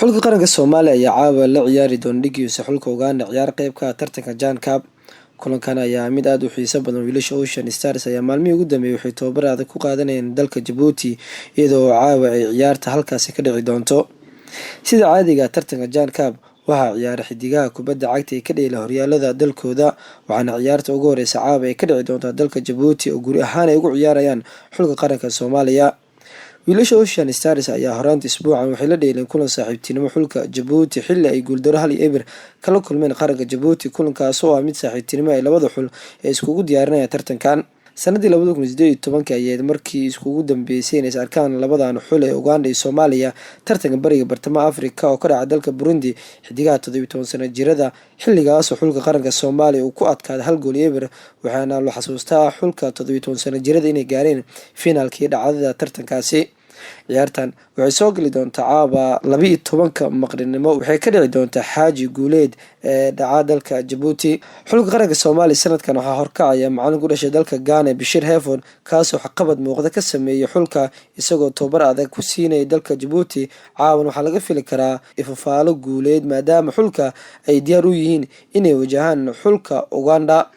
Xulka qaranka Soomaaliya ayaa caawa la ciyaari doona dhigiisa xulka Uganda ciyaar qeyb ka ah tartanka Jan Cup. Kulankan ayaa mid aada u xiiso badan. Wiilasha Ocean Stars ayaa maalmihii ugu dambeeyay waxay tababar adag ku qaadanayeen dalka Jabuuti, iyadoo caawa ay ciyaarta halkaasi ka dhici doonto. Sida caadiga, tartanka Jan Cup waxaa ciyaara xidigaha kubadda cagta ee ka dheela horyaalada dalkooda, waxaana ciyaarta ugu horeysa caawa ay ka dhici doontaa dalka Jabuuti oo guri ahaan ay ugu ciyaarayaan xulka qaranka Soomaaliya. Wiilasha Ocean Stars ayaa horaanta isbuucan waxay la dheeleen kulan saaxiibtinimo xulka Jabuuti, xilli ay guuldaro 1-0 kala kulmeen qaranka Jabuuti, kulankaas oo ah mid saaxiibtinimo ay labada xul ee iskugu diyaarinayaan tartankan. Sanadii 2018-ka ayayd markii iskugu dambeysay inay is arkaan labadan xul ee Uganda iyo Soomaaliya tartanka Bariga Bartamaha Afrika oo ka dhaca dalka Burundi. Xidigaha 17 sano jirada xilligaasoo xulka qaranka Soomaaliya uu ku adkaaday 1-0, waxaana la xasuustaa xulka 17 sano jirada inay gaareen finaalkii dhacdada tartankaasi. Ciyaartan waxay soo geli doontaa caawa 12-ka maqribnimo, waxay ka dhici doontaa Xaaji Guuleed ee dhaca dalka Jabuuti. Xulka qaranka Soomaaliya sanadkan waxaa horkacaya macalin ku dhashay dalka Ghana, Bashir Hefon, kaasoo waxqabad muuqda ka sameeyey xulka isagoo tababar adag ku siinaya dalka Jabuuti. Caawan waxaa laga fili karaa ifafaalo guuleed, maadaama xulka ay diyaar u yihiin inay wajahaan xulka Uganda.